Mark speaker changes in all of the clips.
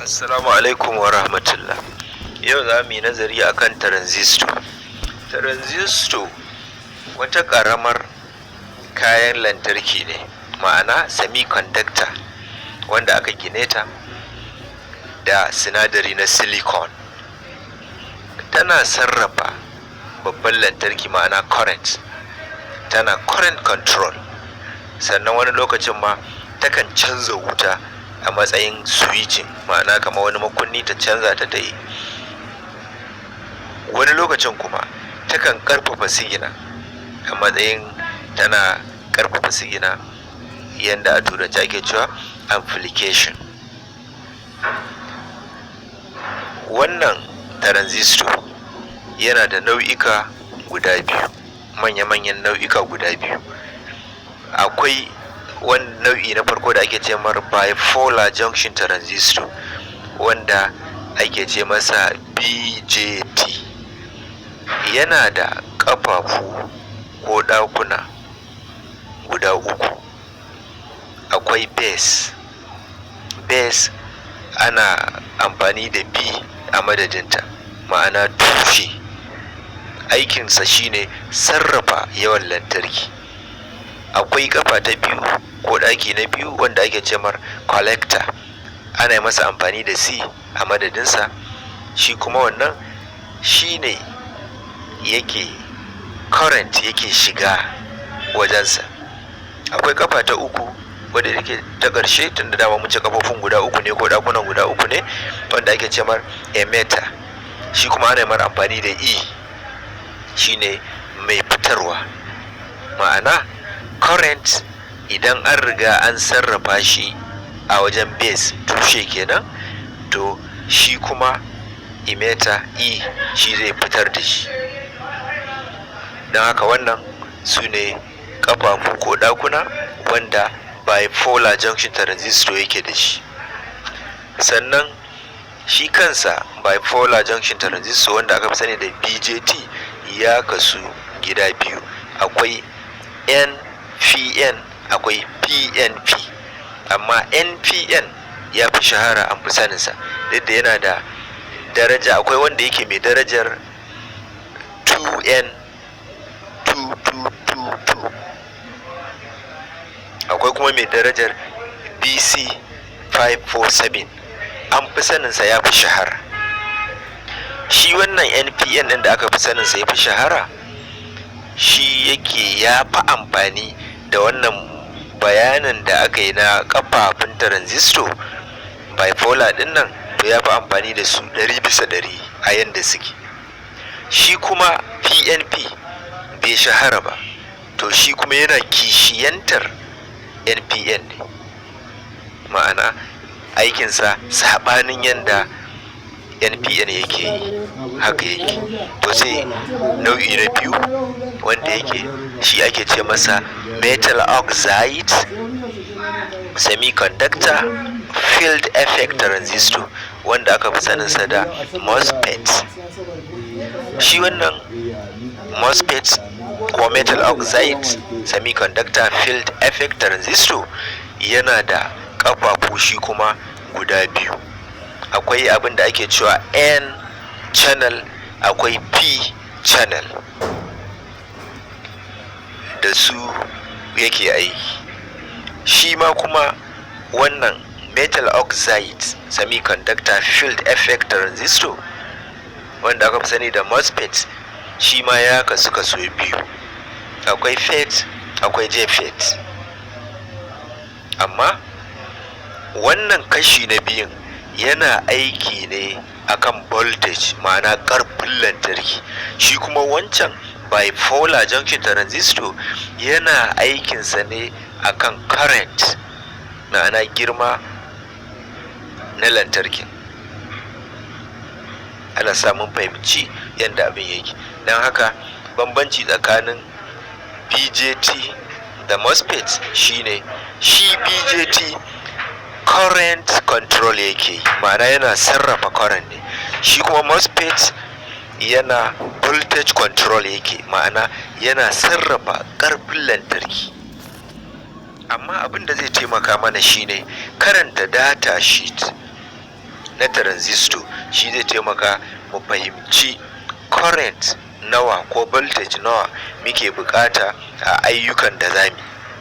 Speaker 1: Assalamu alaikum wa rahmatullah. Yau za mu yi nazari akan transistor. Transistor wata ƙaramar kayan lantarki ne, ma'ana semiconductor, wanda aka gine ta da sinadari na silicon. Tana sarrafa babban lantarki, ma'ana current. Tana current control. Sannan wani lokacin ma takan canza wuta a matsayin switching, ma'ana kamar wani makunni ta canza ta yi. Wani lokacin kuma takan ƙarfafa sigina, a matsayin tana ƙarfafa sigina, yanda a Turanci ake cewa amplification. Wannan transistor yana da nau'ika guda biyu, manya-manyan nau'ika guda biyu. Akwai wani nau'i na farko da ake ce mar bipolar junction transistor, wanda ake ce masa BJT. Yana da ƙafafu ko ɗakuna guda uku. Akwai base, base ana amfani da B a madadinta, ma'ana tushe. Aikinsa shine sarrafa yawan lantarki. Akwai ƙafa ta biyu ko ɗaki na biyu wanda ake ce mar collector, ana masa amfani da C a madadinsa. Shi kuma wannan shine yake current yake shiga wajensa. Akwai ƙafa ta uku wadda take ta ƙarshe, tunda dama mun ce ƙafofin guda uku ne ko ɗakunan guda uku ne, wanda ake ce mar emitter. Shi kuma ana mar amfani da E, shine mai fitarwa, ma'ana current idan an riga an sarrafa shi a wajen base, tushe kenan, to shi kuma emitter E shi zai fitar da shi. Don haka wannan su ne ƙafafu ko ɗakuna wanda bipolar junction transistor yake da shi. Sannan shi kansa bipolar junction transistor, wanda aka fi sani da BJT, ya kasu gida biyu: akwai NPN, akwai PNP. Amma NPN ya fi shahara, an fi saninsa, duk da yana da daraja. Akwai wanda yake mai darajar 2N 2222, akwai kuma mai darajar BC 547. An fi saninsa, ya fi shahara. Shi wannan NPN ɗin da aka fi saninsa ya fi shahara, shi yake ya fi amfani da wannan bayanin da aka yi na kafafun transistor bipolar ɗin nan, to ya fi amfani da su 100% a yanda suke. Shi kuma PNP bai shahara ba, to shi kuma yana kishiyantar NPN ne, ma'ana aikinsa saɓanin yanda NPN yake yi haka yake. To sai nau'i na biyu, wanda yake shi ake ce masa metal oxide semiconductor field effect transistor, wanda aka fi saninsa da MOSFET. Shi wannan MOSFET ko metal oxide semiconductor field effect transistor yana da ƙafafu shi kuma guda biyu. Akwai abin da ake cewa N channel, akwai P channel, da su yake aiki. Shi ma kuma wannan metal oxide semiconductor field effect transistor, wanda aka fi sani da MOSFET, shi ma ya kasu kaso biyu: akwai FET, akwai JFET. Amma wannan kashi na biyun yana aiki ne akan voltage, ma'ana ƙarfin lantarki. Shi kuma wancan bipolar junction transistor yana aikinsa ne akan current, ma'ana girma na lantarkin. Ana samun fahimci yadda abin yake. Don haka bambanci tsakanin BJT da MOSFET shine shi BJT current control yake, ma'ana yana sarrafa current ne. Shi kuma MOSFET yana voltage control yake, ma'ana yana sarrafa ƙarfin lantarki. Amma abin da zai taimaka mana shine karanta data sheet na transistor shi zai taimaka mu fahimci current nawa ko voltage nawa muke bukata a ayyukan da zamu.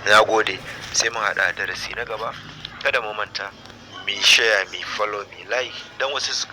Speaker 1: Na gode, sai mun haɗa a darasi na gaba. Kada mu manta mu share, mu follow, mu like don wasu su.